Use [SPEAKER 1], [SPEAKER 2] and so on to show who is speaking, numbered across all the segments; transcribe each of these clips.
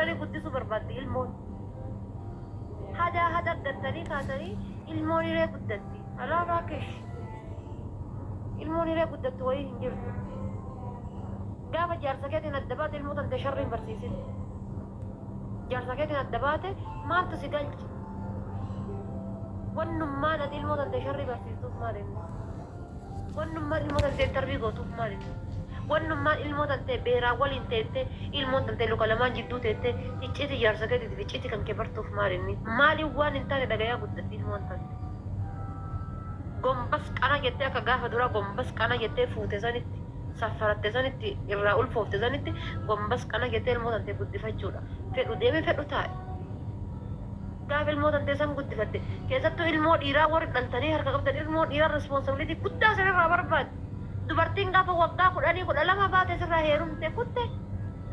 [SPEAKER 1] godhanii guddisuu barbaaddi ilmoon. Hadaa hada gattanii kaatanii ilmoon hiree guddatti. Alaa raakesh. Ilmoon hiree guddattu wayii hin jirtu. Gaafa jaarsa keetiin adda baate ilmoo tante sharri hin barsiisin. Jaarsa keetiin adda baate maaltu si galche? Wannummaan ati ilmoo tante sharri barsiistuuf maal inni? Wannummaan ilmoo tante tarbii gootuuf maal inni? Wannummaan ilmoo tante beeraa waliin teettee ilmoon tante luka lamaan jidduu teettee icciitii jaarsa keetiif icciitii kan kee bartuuf maal inni? Maaliin waan hin taane dhagayaa guddatti ilmoon tante? Gombas qana jettee akka gaafa duraa gombas qana jettee fuute sanitti saffaratte sanitti irraa ulfoofte sanitti gombas qana jettee ilmoo tante guddifachuudha. Fedhu deeme fedhu taa'e. Gaafa ilmoo tantee san guddifatte keessattuu ilmoo dhiiraa warri dhaltanii harka qabdan ilmoo dhiiraa responsibility guddaa sanirraa barbaaddi. Dubartiin gaafa waggaa 10 12 baate sirraa heerumte kutte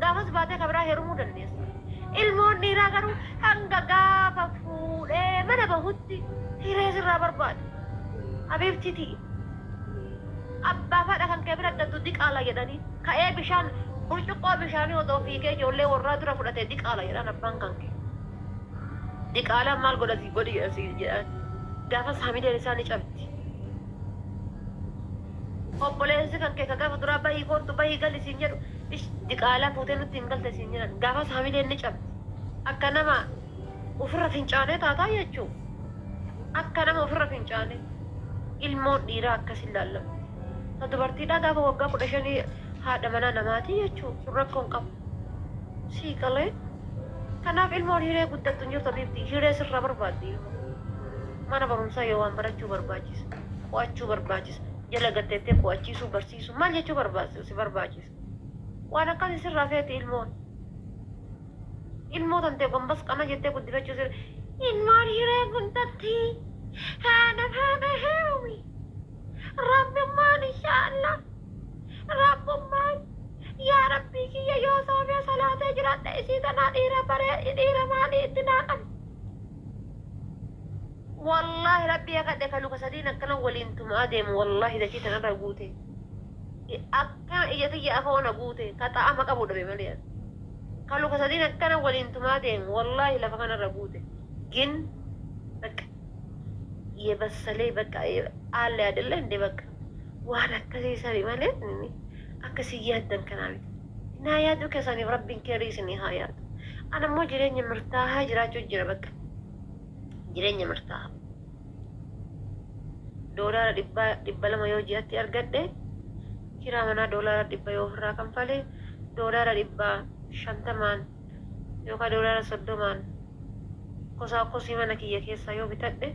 [SPEAKER 1] gaafas baatee kabiraa heerumuu dandeessa. Ilmoon dhiiraa garuu hanga gaafa fuudhee mana bahutti hiree sirraa barbaada. Habiibtitii abbaa faadha kan kee bira gaddu diqaala jedhanii ka'ee bishaan burcuqqoo bishaanii odoo fiigee ijoollee warraa dura fudhatee diqaala jedhan abbaan kan kee. Diqaalaan maal godha si godhi jedhan gaafas hamileen isaa ni cabdi. Obboleessi kan kee ka gaafa duraa bahii koottu bahii gali siin jedhu ish diqaalaa fuutee nutti hin galte siin jedhan gaafas hamileen ni cabdi. Akka nama ofirra fincaanee taataa jechuu. Akka nama ofirra fincaanee ilmoon dhiiraa akkas hin laallamti. Ta dubartiidhaa gaafa waggaa 15 haadha manaa namaatii jechuu sun rakkoo hin qabu. Sii galee. Kanaaf ilmoon hiree guddattu hin jirtu habiibti. Hiree sirraa barbaaddi ilmoon. Mana barumsaa yoo waan barachuu barbaachisa. Qo'achuu barbaachisa. Jala gatteettee qo'achiisuu barsiisuu maal jechuu barbaachisa si barbaachisa. Waan akkasii sirraa feeti ilmoon. Ilmoo tantee gombas qana jettee guddifachuu sirra. Ilmoon hiree guddatti. Haadha faana heerumi. Rabbummaan inshaallah. Rabbummaan yaa Rabbii kiyya yoo soomee salaatee jiraadhe isii tanaa dhiira baree dhiira maalii itti naa qabi. Wallaahi Rabbii kakadhe ka luka sadiin akkana waliin tumaa deemu wallaahi dachii tanarra guute. Akkana ija tiyya afoo na guute ka xa'ama qabu dhabe malee. Ka luka sadiin akkana waliin tumaa deemu wallaahi lafa kanarra guute. Gin በቃ የበሰለ በቃ አለ አይደለ እንዴ በቃ waan akkasii sani malee akkasii yaaddan kanaa miti. Naa yaaduu keessaniif Rabbiin keerii isinii haa yaadu. Ana immoo jireenya murtaa'aa jiraachuu jira bakka. Jireenya murtaa'aa. Doolaara 200 yoo ji'atti argadhe kiraa manaa $100 yoo ofirraa kanfale doolaara 150n yookaan $30n kosaa kosii mana kiyya keessaa yoo bitadhe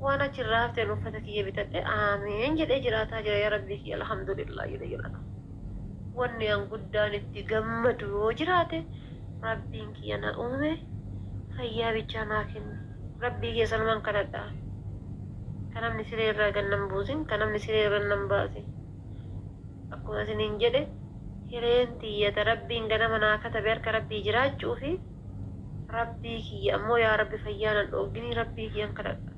[SPEAKER 1] waan achirraa hafteen uffata kiyya bitadhe aameen jedhee jiraataa jira yaa Rabbii kiyya alhamdulillah jedhee jiraata. Wanni an guddaan itti gammadu yoo jiraate Rabbiin kiyya na uume fayyaa bichaa naa kenne. Rabbii kiyya sanumaan kadhadha. Ka namni siree irraa gad nan buusin, ka namni siree irra nan baasin. Akkuma isiniin jedhe hireen tiyya ta Rabbiin ganama naa katabe harka Rabbii jiraachuu fi Rabbii kiyya ammoo yaa Rabbi fayyaa nan dhoogginii Rabbii kiyyan kadhadha.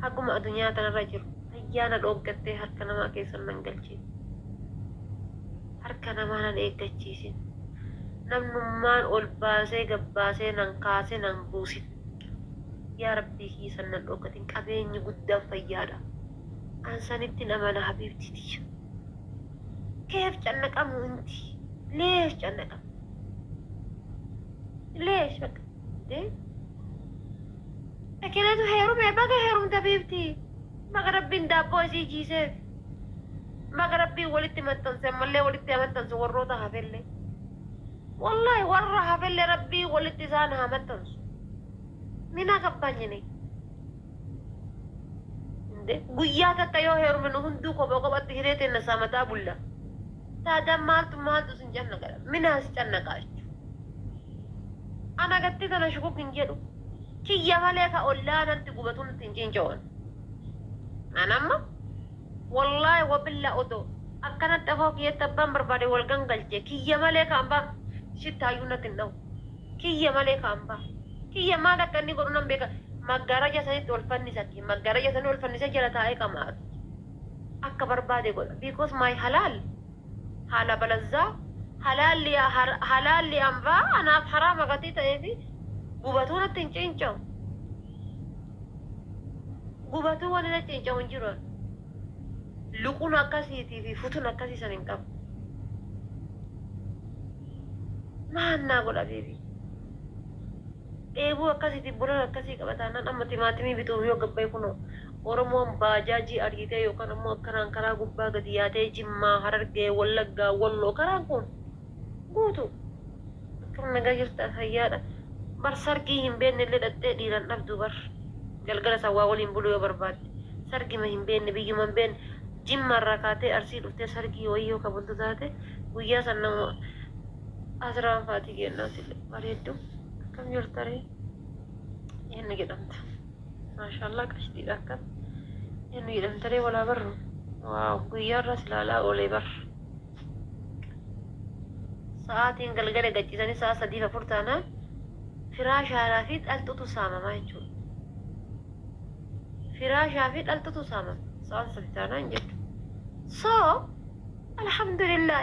[SPEAKER 1] Haguma adunyaa tanarra jiru fayyaa na dhooggattee harka namaa keessa nan galchin. Harka namaa nan eeggachiisin. Namnummaan ol baasee gad baasee nan kaasee nan buusin. Yaa Rabbii kiyya san nan dhooggatin qabeenyi guddaan fayyaadha. An sanittin amana habiibtii tiyya. Keef cannaqamu inti? Leesh cannaqamu? Leesh bakka dee? Ekeleetu heerume baga heerumte habiibtii. Baga Rabbiin daabboo isii jiiseef. Baga Rabbiin walitti maxxanse ammallee walitti haa maxxansu warroota hafellee. Wallahi warra hafellee Rabbiin walitti isaan haa maxxansu. Minaa kabbaanyine. Inde guyyaa takka yoo heerume nu hunduu kopha kophatti hiree teenna saamataa bulla. Taadaan maaltu maaltu sin cannaqadha. Minaa si cannaqaa jechuudha. Ana gatti tana shukuk hin jedhu. Kiyya malee ka ollaa natti gubatu natti hin cinca'u. An amma wallaahi wabilla odoo akkanatti afoo kiyyatti abbaan barbaade wal gangalche kiyya malee ka ambaa shittaayyuu natti hin dhahu. Kiyya malee ka ambaa. Kiyya maal akka inni godhu nan beeka. Maggaaraja sanitti ol fannisa. Maggaaraja sanii ol fannisee jala taa'ee qamaa. Akka barbaade godha. Because my halal haala balazzaa Halaalli halaalli ambaa anaaf haraama gatii ta'eefi gubatuu natti hin ciincawu. Gubatuu wanni natti ciincawu hin jiru. Luqun akkasiitii fi futun akkasii san hin qabu. Maal naa godha beebii? Dheebuu akkasiitiif bolol akkasii qaba taanaan amma timaatimii bituuf yoo gabbaye kunoo Oromoon baajaajii ariitee yookaan ammoo akkanaan karaa gubbaa gadi yaatee Jimmaa, Harargee, Wallaggaa, Walloo karaan kun guutuu. Akkam nagaa jirta fayyaadha. Bar sargii hin beekne illee dhaxxee dhiira hin dhabdu bar. Galgala san waa waliin buluu yoo barbaadde. Sargima hin beekne biyyuma hin beekne Jimma irraa kaatee Arsii dhuftee sargii wayii yoo ka bultu taate guyyaa san nama Asiraan faatii kennaa sile bareeddu akkam jirta ree eenyu jedhamta maashaallah qashtiidha akkam eenyu jedhamta ree walaa barru waaw guyyaarraa silaalaa oolee bar sa'aatiin galgala gachiisanii sa'a sadiif afur taanaan firaashaaraa fi dhaltutu saamamaa jechuudha. Firaashaa fi dhaltutu saamama sa'aan sadi taanaan jechuudha. So Alhamdulillah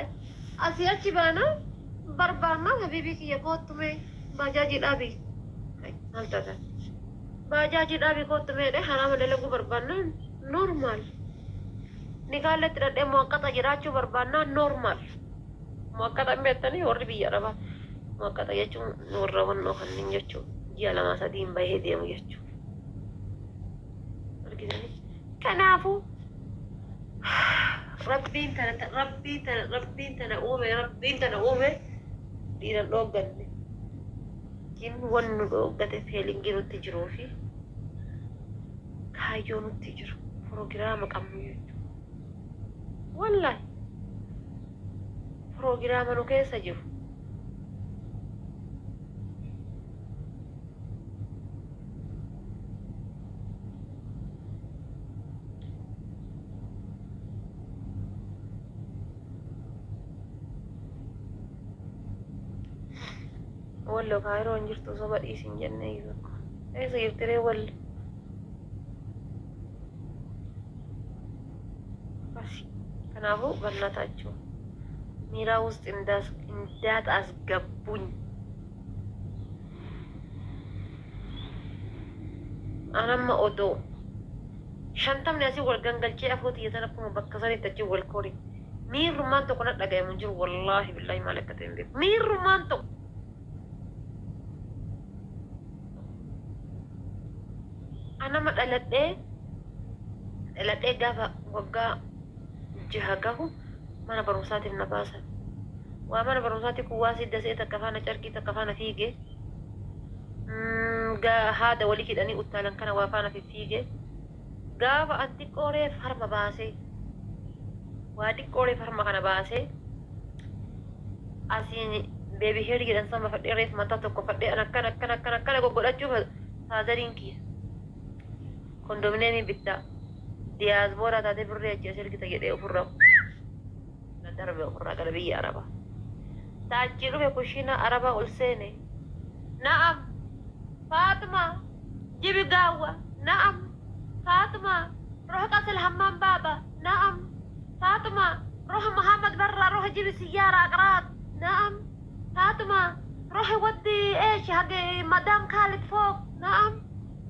[SPEAKER 1] asii achi baana barbaannaan habiibii kiyya koottu mee baajaajii dhaabi maal taatan baajaajii dhaabi koottu mee jedhee haraama dalaguu barbaannaan normal nikaalletti dhadhee muwaqqaxa jiraachuu barbaannaan normal muwaqqaxa hin beektanii warri biyya arabaa muwaqqaxa jechuun warra wannoo kanneen jechuu ji'a lamaa sadiin bahee deemu jechuu argitanii kanaafuu Rabbiin tana rabbiin tana rabbiin tana uume rabbiin tana uume dhiiran dhoogganne jin wanni nu dhooggate feelingii nutti jiruu fi kaayyoo nutti jiru proogiraama qabnu jechuudha. Wallaahi proogiraama nu keessa jiru. Wallo kaayiroo hin jirtu soba dhiisi hin jenne iyyuu tokko. Eessa jirti ree wallo? Akkasi. Kanaafuu bannataachuu. Miiraa ውስጥ እንዳታስገቡኝ. An amma odoo shantamni asii wal gangalchee afoo tiyya akkuma bakka sanitti achi wal kori. Miirrummaan tokko na dhagayamu hin jiru wallaahi billaahi maal akka ta'e hin beeku. Miirrummaan tokko. An amma dhaladhee dhaladhee gaafa waggaa jaha gahu mana barumsaatiif na baasan. Waa mana barumsaatti kuwaasii dasee takka faana carqii takka faana fiige. Haada walii hidhanii uttaalan kana waa faana fiffiige. Gaafa an xiqqoo reef harma baasee waa xiqqoo reef harma kana baasee asiin beebi heer jedhan sama fadhee reef mataa tokko fadhee an akkana akkana akkana akkana goggodhachuuf faazariin kiyya. Kondomineemii bittaa diyaasbooraa taatee birrii achi as ergita jedhee ofirraa na darbe ofirraa gara biyya Arabaa. Taachii dhufe kushiina Arabaa ol seene. Na'am Faatuma jibi gaawwa na'am Faatuma روح غسل حمام بابا نعم فاطمة روح محمد برا روح جيبي سيارة أغراض نعم فاطمة روحي ودي ايش حق مدام خالد فوق نعم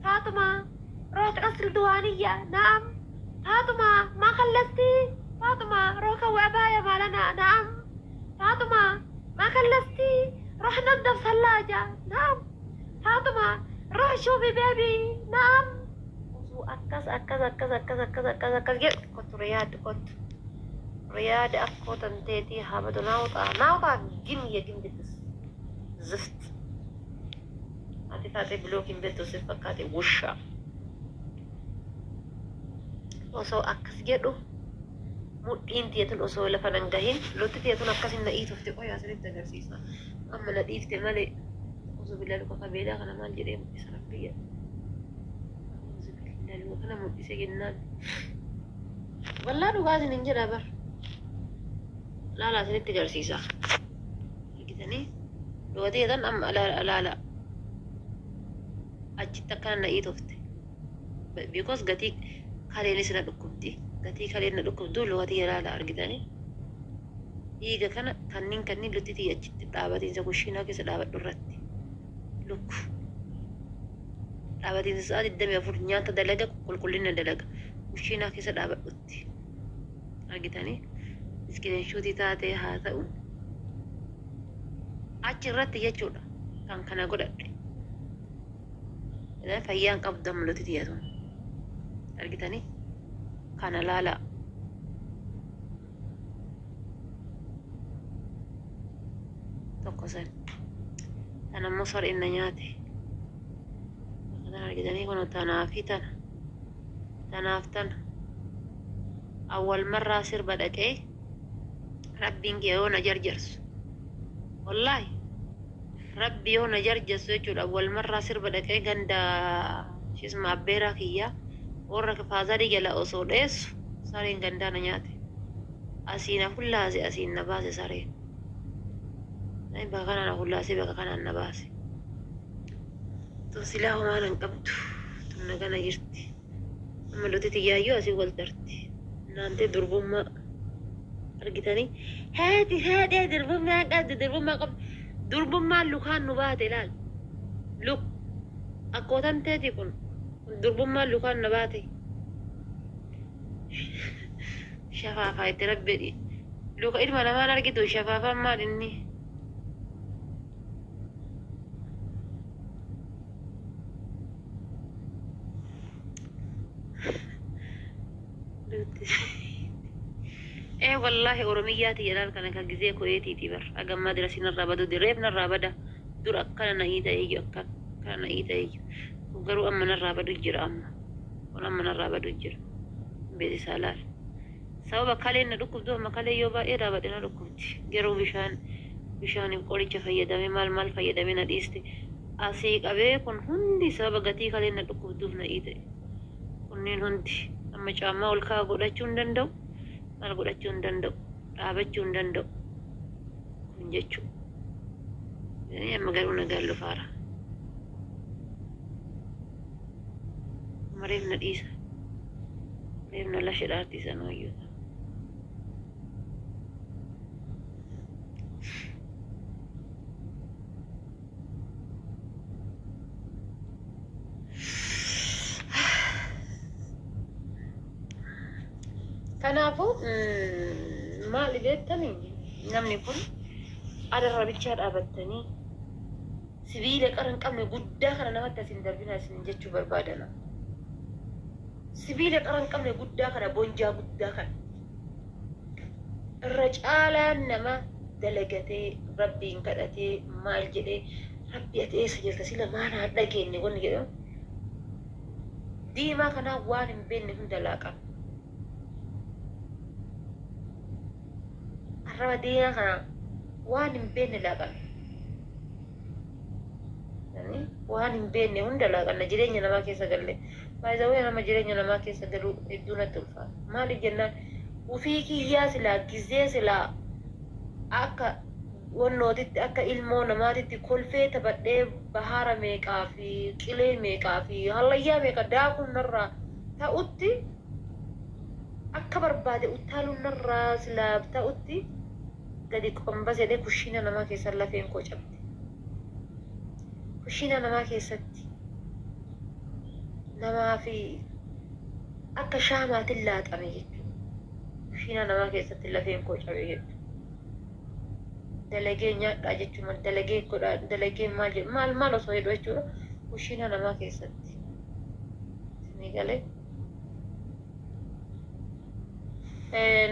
[SPEAKER 1] فاطمة روح تغسل دوانية نعم فاطمة ما خلصتي فاطمة روح كوي عباية مالنا نعم فاطمة ما خلصتي روح نظف ثلاجة نعم فاطمة روح شوفي بيبي نعم akkas akkas akkas akkas akkas akkas akkas jedhu kottu riyaad kottu riyaad akkoo tanteetii habadu naawxaa naawxaa gim yegim bittis zift ati taatee bilookiin beektu si fakkaate wushaa osoo akkas jedhu mudhiin tiyatun osoo lafa nan gahin lotti tiyatun akkasin na dhiitofte qoyaa asinitti agarsiisa amma na dhiifte malee osoo billaa luka qabeelaa kana maal jedhee mul'isa rabbi jedha osoo billaa luka kana mul'ise jennaan wallaa dhugaa isin hin jedha bar laala asinitti agarsiisa argitanii luka tiyatan amma laala achitti akkana na dhiitofte because gatii kaleenis na dhukkubdi gatii kaleen na dhukkubdu luka tiyya laala argitanii Dhiiga kana kanniin kanniin lutti tiyya achitti dhaabatiinsa kushiinaa keessa dhaabadhu irratti. Lukku. Dhaabatiinsa sa'a 24 nyaata dalaga, qulqullina dalaga. Kushiinaa keessa dhaabadhutti. Argitanii? Iskiriinshuutii taatee haa ta'u. Achi irratti jechuudha kan kana godhadhe. Fayyaan qabdu amma lutti tiyya tun. Argitanii? Kana laalaa. Tokko san. Tan ammoo sareen na nyaate. Bakka tana argitanii kun tanaa fi tana. Tanaaf tana. Awwal marraa sirba dhaqee Rabbiin kiyya yoo na jarjarsu. Wallaahi Rabbi yoo na jarjarsu jechuudha. Awwal marraa sirba dhaqee ganda shisma abbeeraa kiyyaa warra faazarii jala osoo dheessu sareen gandaa na nyaate. Asii na fullaase, asiin na baase sareen. Bakka kanaa na fullaasee bakka kanaan na baase. Tun silaa homaa nan qabdu. Tun nagana jirti. Amma luti tiyyaayyuu asii wal tarti. Naantee durbummaa argitanii, haati haadha durbummaa qabdu, durbummaa qabdu, durbummaan lukaan nu baate. Ilaal, luk akkootan teeti kun durbummaan lukaan na baate. Shafaafaa itti rabbi luka ilma namaan argitu. Shafaafaan maal inni? Ee wallaahi, Oromiyyaati jedhaan kana kan gizee ko'eetiiti bar agammaa dira sinarraa badu reef narraa bada. Dur akkana na hiita iyyu, akka akkana na hiita iyyu. Garuu amma narraa badu jira, amma kun amma narraa badu jira. Beeksisaa laal, sababa kaleen na dhukkubdu. Amma kalee yoo baay'ee dhaabadhe na dhukkubdi. Garuu bishaaniif qoricha fayyadamee, maal maal fayyadamee na dhiiste. Asii qabee kun hundi sababa gatii kaleen na dhukkubduuf na hiite. Kunneen hundi amma caammaa ol kaa'aa godhachuu hin danda'u, maal godhachuu hin danda'u, dhaabachuu hin danda'u kun jechuudha. Amma garuu nagaan lufaara. Amma reef na dhiisa. Reef na lashe dhaartisan wayyuu. Kanaafuu maali beektanii, namni kun adarra bichaa dhaabattanii sibiila qara hin qabne guddaa kana namatti asin darbinaa isin jechuu barbaadana. Sibiila qara hin qabne guddaa kana, bonjaa guddaa kana. Irra caalaan nama dalagatee, Rabbiin kadhatee, maal jedhee, "Rabbi, ati eessa jirta sila, maal haa dhageenye?" wanni jedhamu. Diimaa kanaa waan hin beekne hunda laaqama. Arraba diimaa kana waan hin beekne laaqame. Waan hin beekne hunda laaqanna, jireenya namaa keessa galle. Baay'ee nama jireenya namaa keessa galuu hedduu natti ulfaata. Maaliif jennaan, ufii kiyyaa silaa gizee silaa akka wannootitti, akka ilmoo namaatitti kolfee taphadhee, bahaara meeqaa fi qilee meeqaa fi hallayyaa meeqa daakuun narraa ta'utti, akka barbaade uttaaluun narraa silaa ta'utti, gadi qombas jedhee kushiina namaa keessa lafeen koo cabde. Kushiina namaa keessatti namaa fi akka shaamaatiin laaxame jechuudha. Kushiina namaa keessatti lafeen koo cabe jechuudha. Dalagee nyaadhaa jechuun, dalagee godhaa, dalagee maal jedhu, maal maal osoo jedhu jechuudha. Kushiina namaa keessatti. Isinii galee?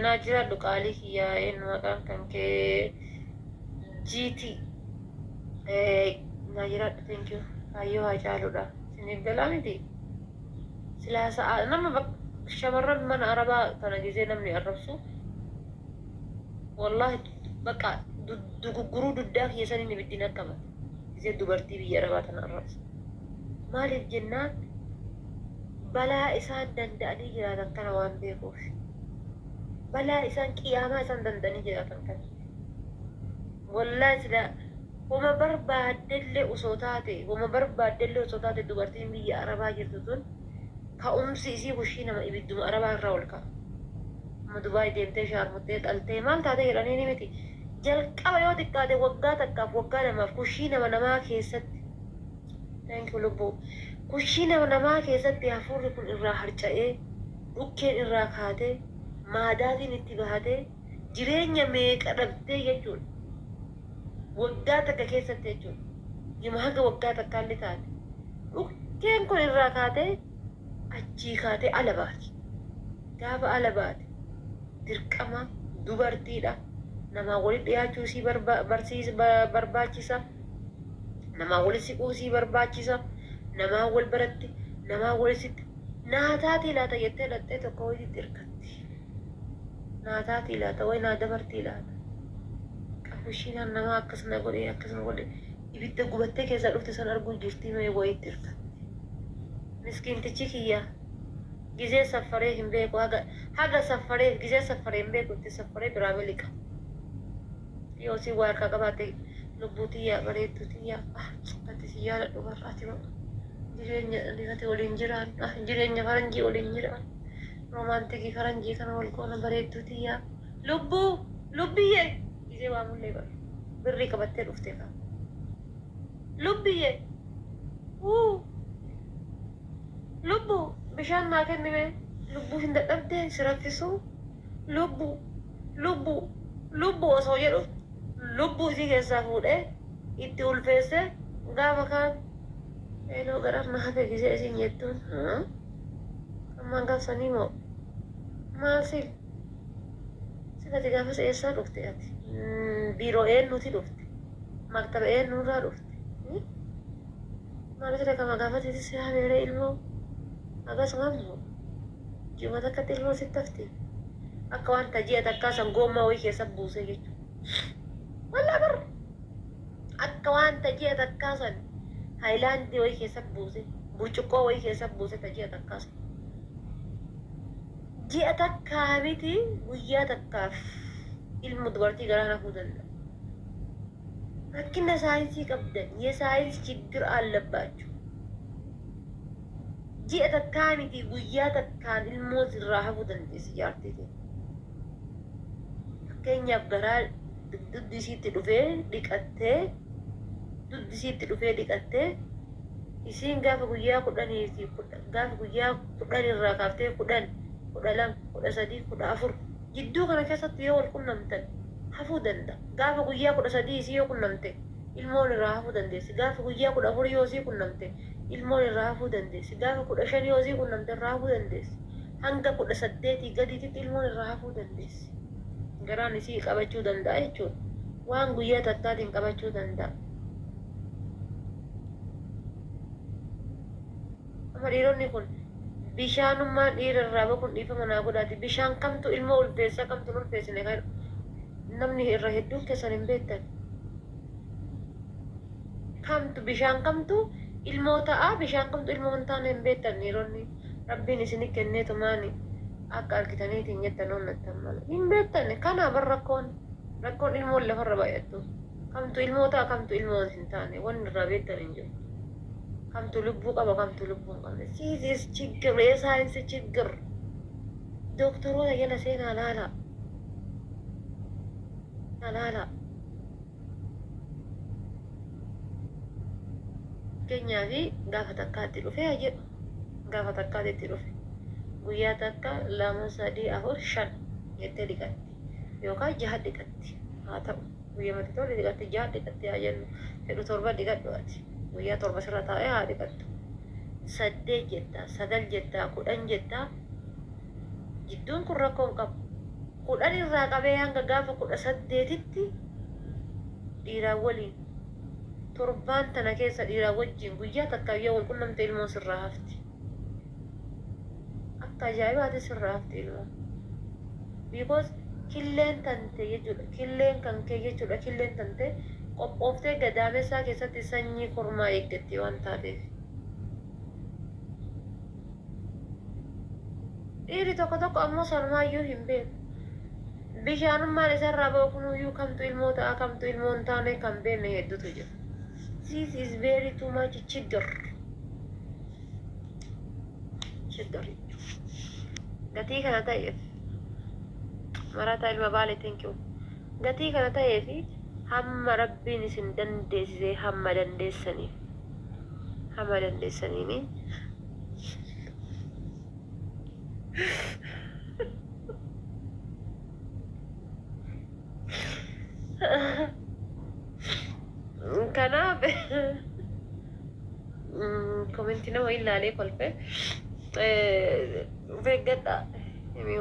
[SPEAKER 1] Naa jiraadhu qaalii kiyyaa. Eenyu maqaan kan kee? GT. Naa jiraadhu, thank you. Kaayyoo haa caaluudha. Isiniif galaa miti? Silaa sa'a nama shamarran mana Arabaa kana gisee namni arrabsu, wallaahi bakka dugugguruu duddaa kiyya saniin ibiddi na qabata. Gisee dubartii biyya Arabaa tana arrabsa. Maaliif jennaan, balaa isaan danda'anii jiraatan kana waan beekuuf. Balaa isaan qiyaamaa isaan danda'anii jiraatan kana. Wallaahi sila homa barbaaddellee osoo taate, homa barbaaddellee osoo taate, dubartiin biyya Arabaa jirtu tun ka'umsi isii kushii nama ibidduma Arabaa irraa ol ka'a. Amma Dubaay deemtee shaarmuttee dhaltee maal taatee jedhanii ni miti. Jalqaba yoo xiqqaate waggaa takkaaf waggaa lamaaf kushii nama namaa keessatti, thank you lubbuu, kushii nama namaa keessatti hafuurri kun irraa harca'ee, dhukkeen irraa kaatee, maadaatiin itti bahatee, jireenya meeqa dhabdee jechuudha. Waggaa takka keessatti jechuudha. Yuma haga waggaa takkaallee taate. Dhukkeen kun irraa kaatee achii kaatee ala baati. Gaafa ala baate dirqama dubartiidha. Namaa walitti dhiyaachuu sii barbaachisa. Namaa walitti siquu sii barbaachisa. Namaa wal baratti, namaa wal sitti. Naataatii laata jettee dhattee tokko wayiitti hirkatti. Naataatii laata, wayi naa dabartii laata. Qabushiinaan namaa akkasuma godhee akkasuma godhee ibidda gubattee keessaa dhufte san arguu jirtii mee wayiitti hirkatti. Miskiintichi kiyya gizee saffaree hin beeku, haga saffaree gizee saffaree hin beeku, itti saffaree biraa miliqa. Yoo si waa harkaa qabaatte, lubbuu tiyyaa, bareedduu tiyyaa, ati si jaaladhu barra, ati jireenya ati waliin jiraan, jireenya faranjii waliin jiraan, romantic faranjii kana wal goona, bareedduu tiyyaa, lubbuu lubbiyyee gizee waa mullee bara birrii qabattee dhufte kaa, lubbiyyee, wuu lubbuu, bishaan naa kennime, lubbuu, hin dadhabdee si raffisuu, lubbuu, lubbuu, lubbuu osoo jedhu lubbuu isii keessaa fuudhee itti ulfeessee, gaafa kaan eeloo garaan na hafe gisee isin jettuun, ammaan gaafsanii moo maal sil silati gaafas eessaa dhufte? Ati biiroo eenyuti dhufte? Maktaba eenyurraa dhufte? Maal sila kama gaafatiiti si hafeere ilmoo akkasuma immoo ji'uma takkatti ilmoo sitti hafti, akka waan ji'a takkaa san goommaa wayii keessa buusee jechuudha. Wallaa bar akka waan ji'a takkaa san haayilaandii wayii keessa buuse, burcuqqoo wayii keessa buuse, ji'a takkaa san. Ji'a takkaa miti, guyyaa takkaaf ilmu dubartii garaa hafuu danda'a. Rakkina saayinsii qabdan, የሳይንስ ችግር አለባችሁ። Ji'a takkaa miti, guyyaa takkaan ilmoo sirraa hafuu dandeessi jaartii ta'e. Fakkeenyaaf garaa duddi isiitti dhufee dhiqattee, duddi isiitti dhufee dhiqattee, isiin gaafa guyyaa 10fi gaafa guyyaa 10 irraa kaaftee 10, 12, 13, 14 jidduu kana keessatti yoo wal qunnamtan hafuu danda'a. Gaafa guyyaa 13 isii yoo qunnamte ilmoon irraa hafuu dandeessi. Gaafa guyyaa 14 yoo isii qunnamte ilmoon irraa hafuu dandeessi. Gaafa 15 yoo isii qunnamte irraa hafuu dandeessi. Hanga 18 gadiititti ilmoon irraa hafuu dandeessi. Garaan isii qabachuu danda'a jechuudha. Waan guyyaa takkaatiin qabachuu danda'a. Amma dhiironni kun bishaanummaan dhiira irraa bakuun, dhiifama naa godhaati. Bishaan kamtu ilmoo ulfeessaa, kamtu hin ulfeessine kan namni irra hedduun keessan hin beektan. Kamtu bishaan, kamtu ilmoo ta'a, bishaan kamtu ilmoo hin taane hin beektan dhiironni. Rabbiin isini kenneetu maani akka argitaniitiin jettan onnattan malee. Hin beektan. Kana bar rakkoon ilmoon lafarra baay'attu. Kamtu ilmoo ta'a, kamtu ilmoo hin taane wanni irraa beektan hin jiru. Kamtu lubbuu qaba, kamtu lubbuu hin qabne. This is ችግር, የሳይንስ ችግር. Doktoroota jala seenaa laala. Laala. Fakkeenyaaf gaafa takkaatti dhufee haa jedhu. Gaafa takkaatti itti dhufe. Guyyaa takka, lama, sadii, afur, shan jettee dhiqatti. Yookaan jaha dhiqatti. Haa ta'u. Guyyaa mati tole dhiqatti, jaha dhiqatti haa jennu. Fedhu torba dhiqadhu ati. Guyyaa 7 sirra taa'ee haa dhiqattu. Saddeet jettaa, sagal jettaa, 10 jettaa. Jidduun kun rakkoo hin qabu. 10 irraa qabee hanga gaafa 18tti dhiiraan waliin torbaan tana keessa dhiiraa wajjin guyyaa takka yoo wal qunnamte ilmoon sirraa hafti. Akka ajaa'ibaati sirraa hafti ilmoon. Because killeen tante jechuudha. Killeen kan kee jechuudha. Killeen tante qophooftee gadaamessaa keessatti sanyii kormaa eeggatti waan taateef. Dhiirri tokko tokko ammoo sanumaayyuu hin beeku. Bishaanummaan isarraa ba'u kunuyyuu kamtu ilmoo ta'a, kamtu ilmoo hin taane kan beekne hedduutu jira. This is very too much ችግር. ችግር. Gatii kana ta'eef Maraataa ilma Baalee, thank you. Gatii kana ta'ee fi hamma Rabbiin isin dandeessisee, hamma dandeessaniif, hamma dandeessaniini. Kanaaf comment nama ilaalee kolfe, of eeggadha.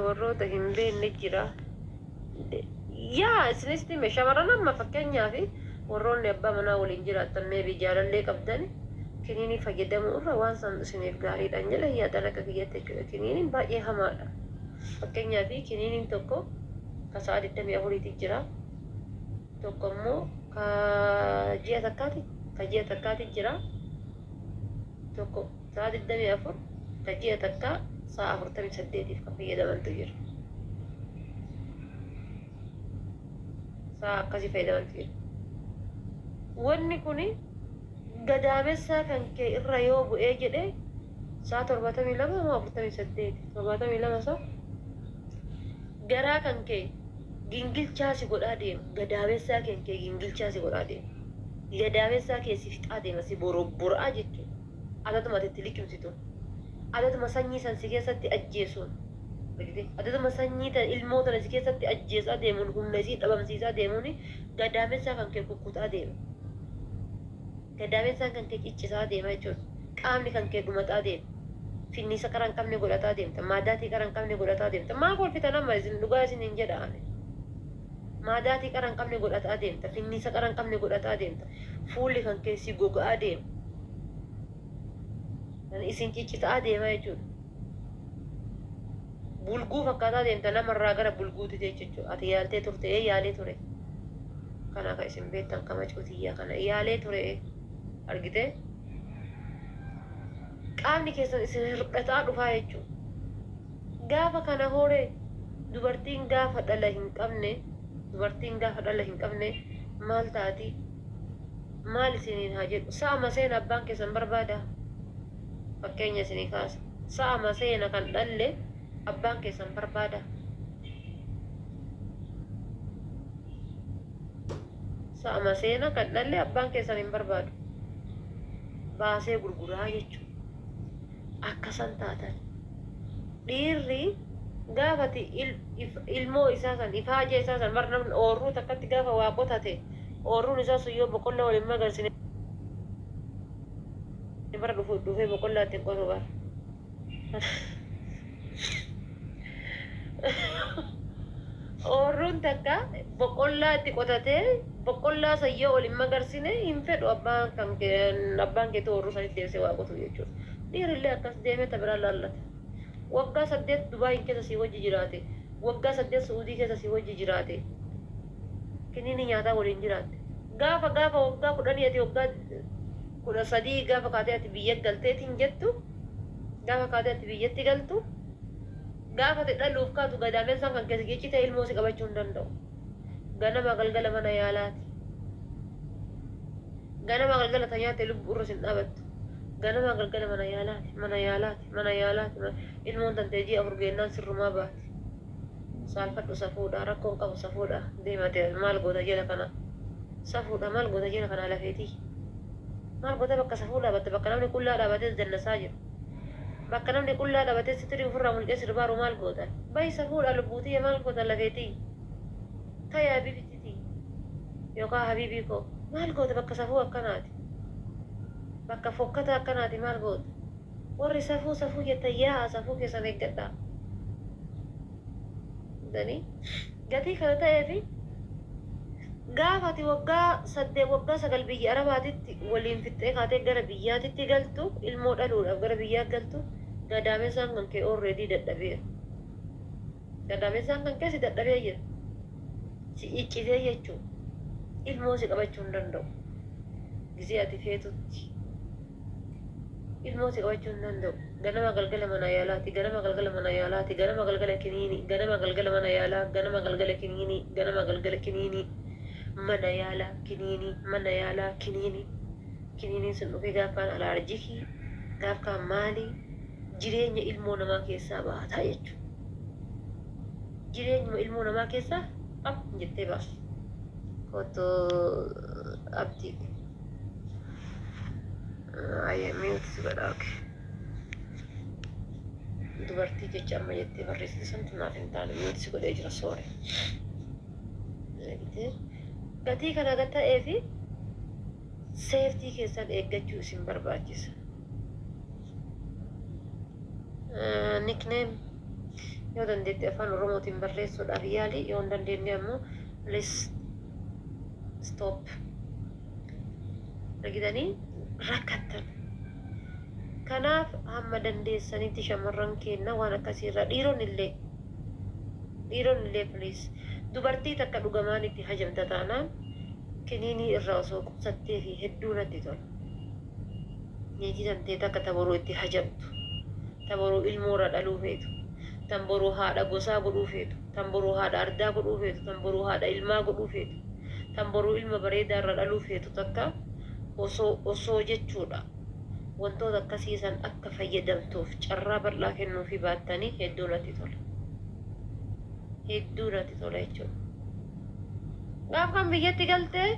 [SPEAKER 1] Warroota hin beekne jira. Yaa, isinis hime, shamarran amma fakkeenyaaf warroonni abbaa manaa waliin jiraattan, maybe jaalallee qabdan, kiniinii fayyadamuu irra waan san isiniif gaariidhaan jedha yaadan akka kiyyatti jechuudha. Kiniiniin baay'ee hamaadha. Fakkeenyaaf kiniiniin tokko ka sa'a 24ti jira. Tokko immoo ka ji'a takkaati, ka ji'a takkaati jira. Tokko sa'a 24, ka ji'a takkaa sa'a 48f kan fayyadamantu jira. Sa'a akkasii fayyadamantu jira. Wanni kuni gadaamessaa kan kee irra yoo bu'ee jedhee sa'a 72 moo 48, 72 sa'a garaa kan kee gingilchaa si godhaa deema. Gadaamessaa kan kee gingilchaa si godhaa deema. Gadaamessaa kee si fixaa deema, si borobboraa jechuudha. Adatuma ati itti liqimsitu. Adatuma sanyii san si keessatti ajjeesuun. Adatuma sanyii tan ilmoo tana si keessatti ajjeesaa deemuun, humna isii dhabamsiisaa deemuun gadaamessaa kan kee kukkutaa deema. Gadaamessaan kan kee ciccisaa deema jechuudha. Qaamni kan kee dhumataa deema. Finniisa qara hin qabne godhataa deemta. Maadaatii qara hin qabne godhataa deemta. Maa kolfitan amma? Isin dhugaa isin hin jedha ani. Maadaatii qara hin qabne godhataa deemta. Finniisa qara hin qabne godhataa deemta. Fuulli kan kee si goga'aa deema. Isin ciccitaa deema jechuudha. Bulguu fakkaataa deemta, namarraa gara bulguuti jechuudha. Ati yaaltee turte? Ee, yaalee ture. Kana kan isin beektan kama cuutiyyaa kana yaalee ture argite. Qaamni keessan isin hir'ataa dhufaa jechuudha. Gaafa kana horee dubartiin gaafa dhala hin qabne, dubartiin gaafa dhala hin qabne maal taati? Maal isiniin haa jedhu? Sa'a maseena abbaan keessan barbaada. Fakkeenya isinii kaasa. Sa'a maseena kan dhalle abbaan keessan barbaada. Sa'a maseena kan dhalle abbaan keessan hin barbaadu. Baasee gurguraa jechuudha. Akkasan taatan. Dhiirri gaafati ilmoo isaa san, ifaajee isaa san bar, namni oorruu takkatti gaafa waa qotate, oorruun isaa sun yoo boqqolloo waliin magarsine, bara dhufu dhufee boqqollaa ittiin qotu bara. Oorruun takka boqqollaa itti qotatee, boqqollaa san yoo waliin magarsine hin fedhu abbaan kan abbaan keetu oorruu sanitti deebisee waa qotu jechuudha. Dhiirillee akkas deemee ta biraa laallata. Waggaa 8 Dubaayin keessa si wajji jiraate. Waggaa 8 Su'uudii keessa si wajji jiraate. Kiniini nyaataa waliin jiraatte. Gaafa waggaa 10, ati waggaa 13 gaafa kaatee ati biyya galteetiin jettu, gaafa kaatee ati biyyatti galtu, gaafa ati dhaluuf kaatu, gadaamessaan kan keessa ciccite ilmoo si qabachuu hin danda'u. Ganama galgala mana yaalaati. Ganama galgala ta nyaatte lubbuu irra sin dhaabattu. Ganama galgala mana yaalaati, mana yaalaati, mana yaalaati. Ilmoon tantee ji'a 4 geennaan sirrumaa baati. Saalfadhu, safuudha, rakkoon qabu safuudha. Deemate maal goota jala kana? Safuudha, maal goota jala kana lafeetii? Maal goota bakka safuu dhaabatte, bakka namni qullaa dhaabatee dannasaa jiru? Bakka namni qullaa dhaabatee sitirii ofirraa mulqee sirbaaru maal goota? Bahi, safuudha, lubbuutiyya, maal goota lafeetii? Tayaa habibititii yookaan habiibii koo, maal goota bakka safuu akkanaati? Bakka fokkata akkanaati maal goota? Warri safuu safuu jettan, yaa'a, safuu keessan eeggadhaa. Danii gatii kana ta'eefi gaafa ati waggaa 8, waggaa 9 biyya Arabaatitti waliin fixxee kaatee gara biyyaatitti galtu, ilmoo dhaluudhaaf gara biyyaa galtu, gadaamessaan kan kee already dadhabeera. Gadaamessaan kan kee si dadhabee jira. Si iccitee jechuudha. Ilmoo si qabachuu hin danda'u. Gizee ati feetutti. Ilmoo si qabachuu hin danda'u. Ganama galgala mana yaalaati. Ganama galgala mana yaalaati. Ganama galgala kiniini. Ganama galgala mana yaalaa. Ganama galgala kiniini. Ganama galgala kiniini. Mana yaalaa kiniini. Mana yaalaa kiniini. Kiniiniin sun dhufee gaafkaan allergic, gaafkaan maali, jireenya ilmoo namaa keessaa baataa jechuudha. Jireenyuma ilmoo namaa keessa phap jettee ba'a. Kootu Abdii. Ayyee, mute si godha, okay. Dubartii jecha amma jettee barreessite santu naaf hin taane, mute si godhee jira, sorry. Gatii kana ta'ee fi safety keessan eeggachuu isin barbaachisa. Nickname yoo dandeette afaan Oromootiin barreessuudhaaf yaali, yoo hin dandeenye ammoo please stop. Argitanii rakkattan. Kanaaf hamma dandeessanitti shamarran keenya waan akkasiirraa, dhiironni illee please, dubartii takka dhugamaan itti hajamta taanaan kiniinii irraa osoo qusattee fi hedduu natti tola. Niitii tantee takka taboruu itti hajamtu, taboruu ilmoorra dhaluu feetu, tan boruu haadha gosaa godhuu feetu, tan boruu haadha ardaa godhuu feetu, tan boruu haadha ilmaa godhuu feetu, tan boruu ilma bareedaa irra dhaluu feetu takka osoo jechuudha. Wantoota akkasii san akka fayyadamtuuf carraa bal'aa kennuufii baattanii hedduu natti tola. Hedduu natti tola jechuudha. Gaaf kan biyyatti galtee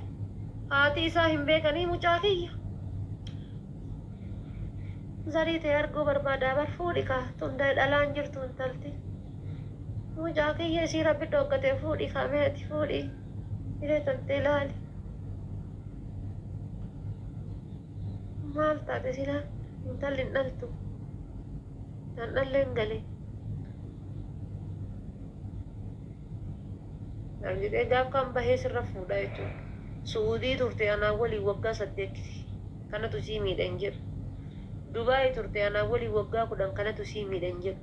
[SPEAKER 1] haati isaa hin beekanii, mucaa kiyya. Zarii ta'e arguu barbaadaa bar, fuudhi kaa, tunda dhalaan jirtu intalti. Mucaa kiyya isii rabbi dhooggatee, fuudhi kaa, meeti fuudhi. Hiree tantee ilaali. Maal taate silaa intalli hin dhaltu. Tan dhalleen galee. Argitee, gaaf kan bahee sirra fuudha jechuudha. Suudii turte anaa waliin waggaa 8, kanatu sii miidha hin jedhu. Dubaayii turte anaa waliin waggaa 10, kanatu sii miidha hin jedhu.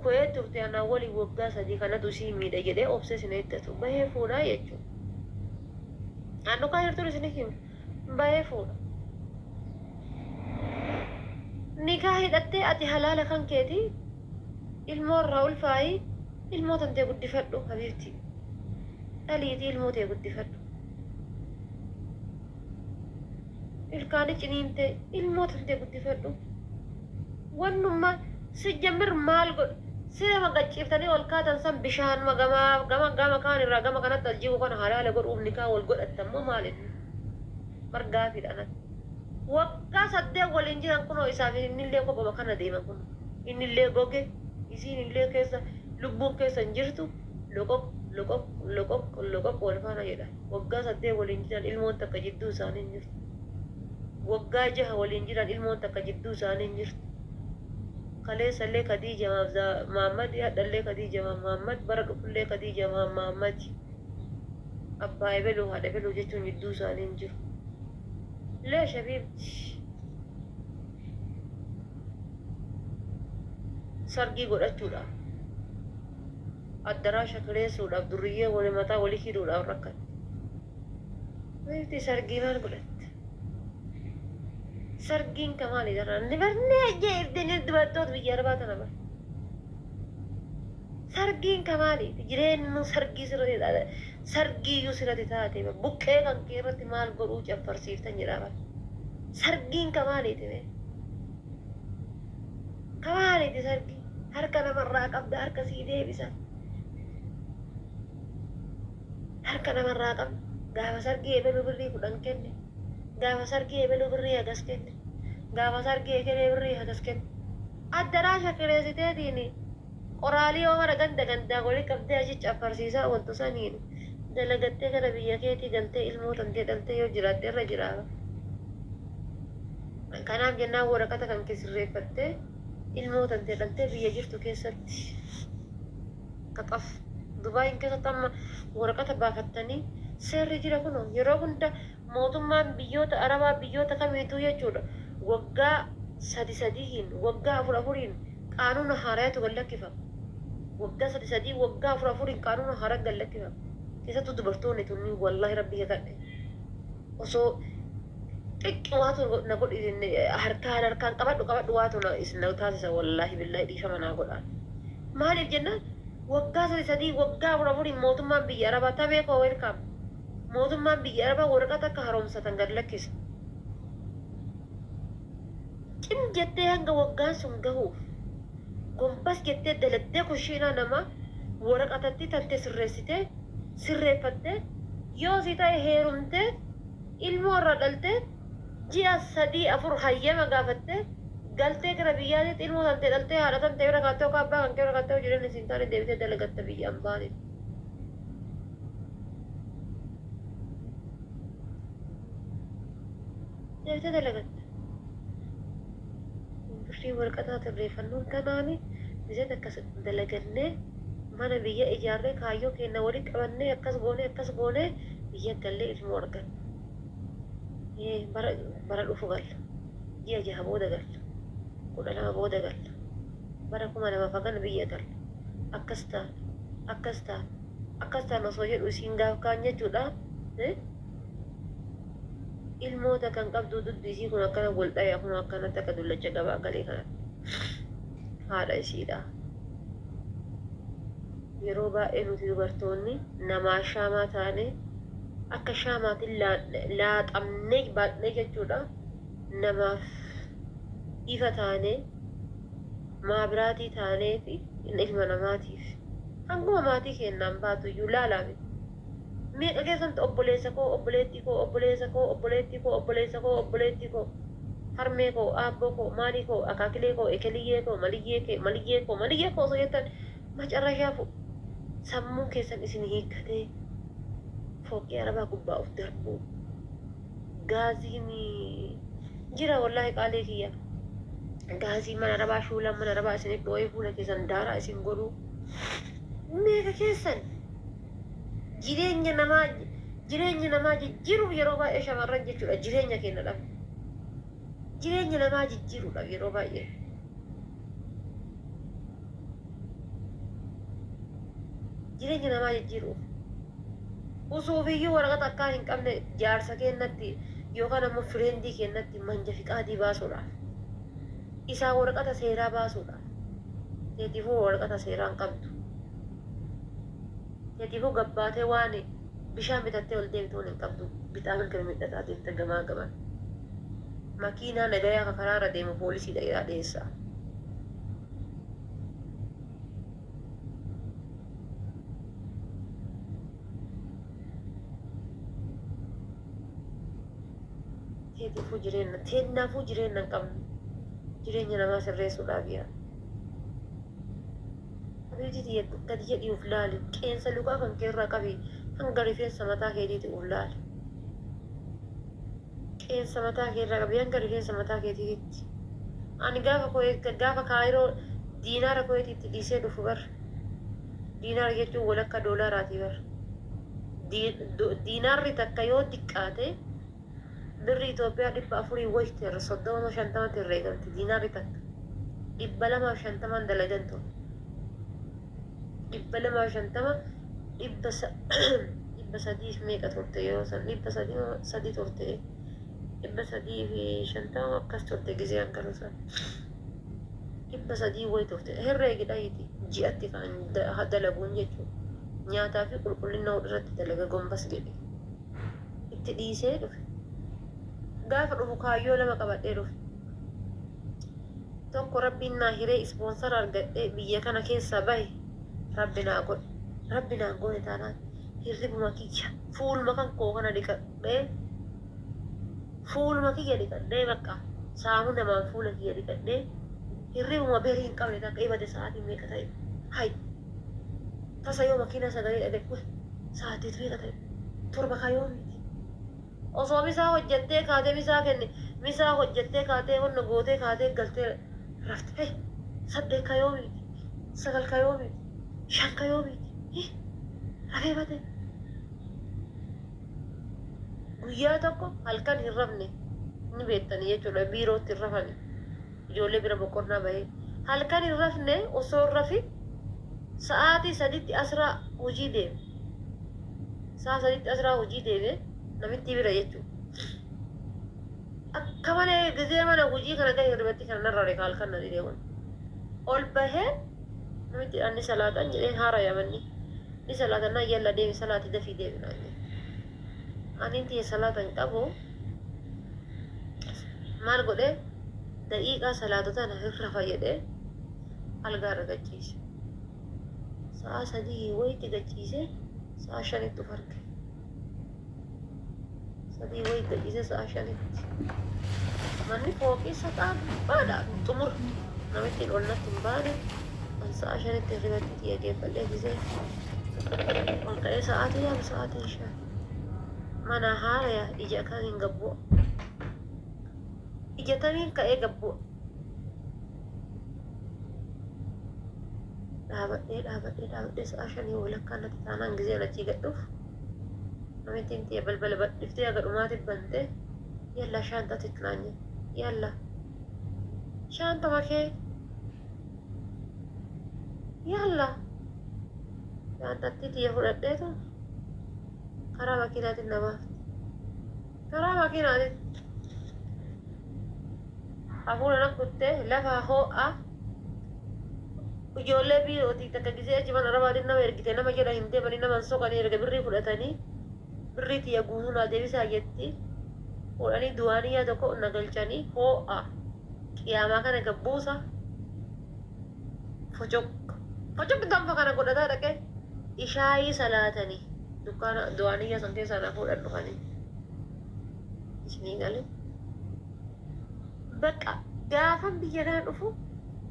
[SPEAKER 1] Kuweet turte anaa waliin waggaa 3, kanatu sii miidha jedhee obsee sin eeggatu. Bahee fuudhaa jechuudha. Naannoo kaan jirtuun isin hima. Bahee fuudha. Nikaa hidhattee ati halaala kan keeti, ilmoo irraa ulfaayii, ilmoo tantee guddifadhu habiibti. Dhaliitii ilmoo tee guddifadhu. Ilkaani ciniintee ilmoo tantee guddifadhu. Wannummaa sijjammir maal godhu? Sirama gacciiftanii ol kaatan san bishaan gamaa gama gama kaan irraa gama kanatti al jigu kana halaala godhuuf nikaa wal godhattan moo maal inni? Margaa fidhanat. Waggaa 8 waliin jiran, kunoo isaaf innillee kophuma kana deema kun. Innillee goge, isiin illee keessa lubbuun keessa hin jirtu, loqoq loqoq loqoq loqoq wal faana jedha. Waggaa 8 waliin jiran, ilmoon takka jidduu isaanii hin jirtu. Waggaa 6 waliin jiran, ilmoon takka jidduu isaanii hin jirtu. Kaleessallee Khadiija Mahammad, hadhallee Khadiija Mahammad, bara dhufullee Khadiija Mahammad. Abbaa ebeluu haadha ebeluu jechuun jidduu isaanii hin jiru. Leesh habiibti? Sargii godhachuudhaaf, addaraasha kireessuudhaaf, durriyyee walii mataa walii hidhuudhaaf rakkatte. Habiibti, sargii maal godhatte? Sargiin ka maali daraan? Ni barnee ajaa'ibdanii dubartoota biyya arabaa tana bara. Sargiin ka maaliiti? Jireenyi sargii sirratti sargii iyyuu sirratti taate buqqee kan kee irratti maal godhuu caffarsiiftan jedhaa bara. Sargiin ka maaliiti mee? Ka maaliiti sargii? Harka namarraa qabda, harka sii deebisan. Harka namarraa qabda. Gaafa sargii ebeluu birrii 10 kenne. Gaafa sargii ebeluu birrii hagas kenne. Gaafa sargii ekelee birrii hagas kenne. Addaraasha kireessiteetiin qoraalii yoo mara ganda gandaa walii qabdee achi caffarsiisaa ooltu saniin dalagattee gara biyya keetii galtee ilmoo tantee dhaltee yoo jiraatte irra jiraaba. Kanaaf jennaan waraqata kan kee sirreeffattee ilmoo tantee dhaltee biyya jirtu keessatti qaxaf. Dubaayin keessatti amma waraqata baafattanii seerri jira kunoo yeroo hunda mootummaan biyyoota Arabaa biyyoota kamiituu jechuudha, waggaa sadi sadiin, waggaa afur afuriin qaanuuna haaraatu gad lakkifama. Waggaa sadi sadii, waggaa afur afuriin qaanuuna haaraa gad lakkifama. Keessattuu dubartoonni tunni, wallaahi rabbi kakadhe, osoo xiqqi waatu na godhi, harkaan harkaan qabadhu qabadhu waatu na isin na taasisa, wallaahi billaahi dhiifama naa godhaan. Maaliif jennaan, waggaa sadi sadii, waggaa afur afuriin mootummaan biyya Arabaa tamee koo welcome, mootummaan biyya Arabaa waraqata akka haroomsatan gad lakkisa. Cim jettee hanga waggaan sun gahuuf gombas jettee daladdee kushiinaa namaa Waraqatatti tantee sirreessitee sirreeffattee yoo si ta'e heerumtee ilmoo irraa dhaltee ji'a 3 4 hayyama gaafattee galtee gara biyyaatitti ilmoo tantee dhaltee haadha tantee bira kaattee yookaan abbaa kan kee bira kaattee jireenya siin taane deebitee dalagatta biyya ambaatitti. Deebitee dalagatta. Birrii waraqataa sirreeffannuun tanaani gisee akkas dalagannee mana biyya ijaarree kaayyoo keenya walitti qabannee akkas goonee akkas goonee biyya gallee ilmoo arganna. Bara dhufu galla. Ji'a 6 booda galla. 12 booda galla. Bara 2000 fagana biyya galla. Akkas taana akkas taana akkas taana osoo jedhu isiin gaaf kaan jechuudha. Ilmoota kan qabdu duddu isii kun akkana wal dhaya kun akkanatti akka dullacha gabaa galee kanatti. Haadha isiidha. Yeroo baay'ee nuti dubartoonni namaa shaamaa taane akka shaamaatiin laaxamnee baadhnee jechuudha. Namaaf ifa taane maabiraatii taanee fi ilma namaatiif hanguma maatii keenyaan baatu iyyuu laalaame. Meeqa keessatti obboleessa koo obboleettii koo obboleessa koo obboleettii koo obboleessa koo obboleettii koo harmee koo aabboo koo maalii koo akaakilee koo ekeliyyee koo maliyyee kee maliyyee koo maliyyee koo osoo jettan macarrashaafu sammuun keessan isin hiikkatee fooqii arabaa gubbaa of darbuu gaaziin jira wallaahi qaalee kiyya gaazii mana arabaa shuulaan mana arabaa isin dhoo'ee fuula keessan daaraa isin godhuu meeqa keessan jireenya namaa jijjiiruuf yeroo baay'ee shamarran jechuudha jireenya keenya dhabne jireenya namaa jijjiiruudhaaf yeroo baay'ee jireenya namaa jijjiiruuf usuufiyyuu waraqata akkaan hin qabne jaarsa keenyatti yookaan ammoo fireendii keenyatti manja fiqaadii baasuudhaaf isaa waraqata seeraa baasuudhaaf teetifuu waraqata seeraa hin qabdu teetifuu gabbaatee waan bishaan bitattee ol deemtuun hin qabdu bitaa mirga midhataa deemta gamaa gaman makiinaa nagayaa ka karaarra deemu poolisii dhayaa dhiyeessaa. Teetifuu jireenya teennaafuu jireenya hin qabnu jireenya namaa sirreessuudhaaf yaa. Habiibti gadi jedhii uf laali qeensa lukaa kan keerraa qabi hanga rifeensa mataa keetiitti uf laali. Qeensa mataa keerraa qabi hanga rifeensa mataa keetiitti. Ani gaafa kaayiroo diinaara koyeetiitti dhiisee dhufu bar. Diinaara jechuun walakka doolaaraatii bar. Diinaarri takka yoo xiqqaate birri Itoophiyaa 400 wayiteerra 30 50 herreegamti diinaarri takka 250 dalagan ture 250 300 meeqa turte yeroo san 300 turte 350 akkas turte gisee hanqalu san 300 wayi turte herreegi dhayiiti ji'atti kan dalaguun jechuudha nyaataa fi qulqullina irratti dalaga gombas jedhe itti dhiisee dhufe. Gaafa dhufu kaayyoo lama qabadhee dhufe. Tokko rabbiin naa hiree ispoonsara argadhee biyya kana keessaa bahe rabbi naa godhe. Rabbi naa goone taanaan hirribuma kiyya fuuluma kan koo kana dhiqadhee fuuluma kiyya dhiqadhee bakka saamuu namaan fuula kiyya dhiqadhee hirribuma berii hin qabne takka ibade sa'aatiin meeqa ta'e hay tasa yoo makiinaa sagalee dhagaye sa'aatii meeqa ta'e 7 kaayoo miti. Osoo misaa hojjettee kaatee misaa kenne misaa hojjettee kaatee wanna gootee kaatee galtee rafte 8 kaayoo miti 9 kaayoo miti 5 kaayoo miti rafee bate. Guyyaa tokko halkan hin rafne ni beektanii jechuudha biirootti hin rafani ijoollee bira boqonnaa bahee halkan hin rafne osoo hin rafi sa'aatii 3tti asraa hojii deeme sa'a 3tti asraa hojii deeme namitti bira jechuudha. Akka malee gisee mana hojii kana gahe hirribatti kana narra reeka halkan na didee kun ol bahee namitti anni salaatan jedheen haara yamanni ni salaatan naa yalla deemi salaati dafii deemi naan jedhe. Ani tiyya salaatan qabu maal godhee daqiiqaa salaatota na hirrafa jedhee algaarra gachiise. Sa'a 3 wayitti gachiisee sa'a 5tti of arge. 3 wayitti gachiisee sa'a 5tti. Manni fooqii saxaa gubbaadha xumura. Namittiin ol natti hin baane. An sa'a 5tti hirribatti xiyya geeffadhee gisee ol ka'ee sa'aatii yaam sa'aatii 5. Mana haaraya ija kamiin gabbu'a. Ija tamiin ka'ee gabbu'a. Dhaabadhee dhaabadhee dhaabadhee sa'a shanii walakkaa natti taanaan giseen achii gad dhufu namittiin tiyya balbala badhiftee haga dhumaati bantee yalla shaanxatit naan jette. Yalla shaantama kee yalla shaanxattii tiyya fudhadheetu karaa makiinaatiin na baafte. Karaa makiinaatiin hafuura na kuttee lafa hoo'a ijoollee biirootii takka gisee achi mana arabaatiin nama ergite nama jala hin deemanii nama hin soqanii erga birrii fudhatanii birrii tiyya guutuu naa deebisaa jetti fuudhanii duwaaniyyaa tokko na galchanii hoo'a qiyaamaa kana gabbuusa focoq focoq danfa kana godhataa dhaqee ishaayii salaatanii dukkaana duwaaniyyaa san keessaa na fuudhan dhufanii isinii galee. Bakka gaafan biyya kana dhufu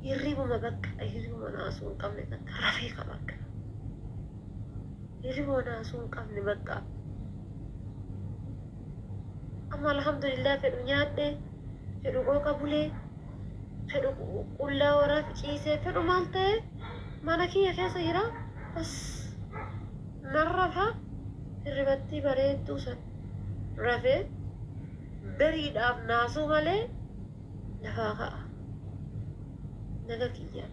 [SPEAKER 1] hirribuma bakka hirribuma naasuu hin qabne takka rafee ka bakka hirribuma naasuu hin qabne bakka. Amma alhamdulillah fedhu nyaadhe, fedhu qooqa bulee, fedhu qullaa waraaf ciisee, fedhu maal ta'e mana kiyya keessa jira. Bas nan rafa hirribattii bareedduu san rafee beriidhaaf naasuu malee lafaa ka'a. Naga kiyya.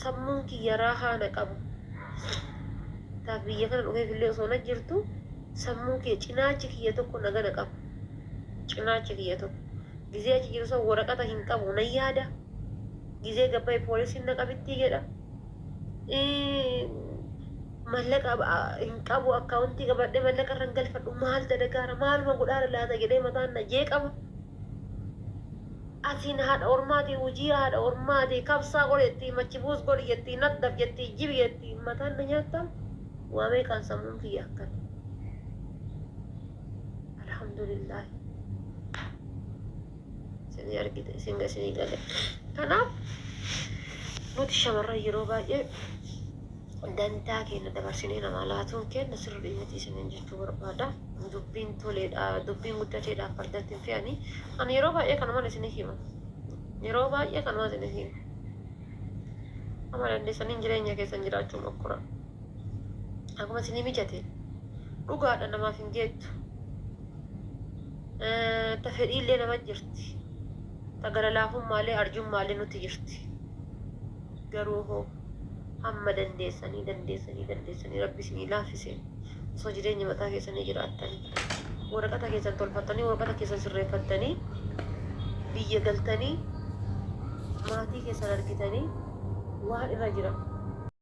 [SPEAKER 1] Sammuun kiyya raahaa na qabu. Taaf biyya kana dhufeef illee osoo na jirtu sammuun kiyya cinaachi kiyya tokko naga na qaba. Cinaachi kiyya tokko. Gizee achi jiru san waraqata hin qabu nan yaada. Gizee gabbaye poolisiin na qabittii jedha. Mallaqa hin qabu akkaawuntii qabadhee mallaqa irra hin galfadhu maal dalagaara maaluma godhaara laata jedhee mataan na jeeqama. Atiin haadha ormaati hojii haadha ormaati kabsaa godhi jettii machibuus godhi jettii naddaf jettii jibi jettii mataan na nyaattam waa meeqaan sammuun kiyya akkana. Alhamdulillah. Isinii argite isin isinii gale. Kanaaf nuti shamarran yeroo baay'ee dantaa keenya dabarsinee namaa laatuun keenya sirrii miti isiniin jechuu barbaada. Dubbiin toleedha, dubbiin guddateedhaaf fardatti hin fe'anii. Ani yeroo baay'ee kanumaan isinii hima. Yeroo baay'ee kanumaan isinii hima. Amma dandeessaniin jireenya keessan jiraachuu mokkora. Akkuma isinii mijate dhugaadha namaaf hin geettu. Ta fedhiillee nama jirti. Ta gara laafummaallee arjummaallee nutti jirti. Garuu hoo hamma dandeessanii dandeessanii dandeessanii rabbi isinii laaffise osoo jireenya mataa keessanii jiraattanii waraqata keessan tolfattanii waraqata keessan sirreeffattanii biyya galtanii maatii keessan argitanii waan irra jira.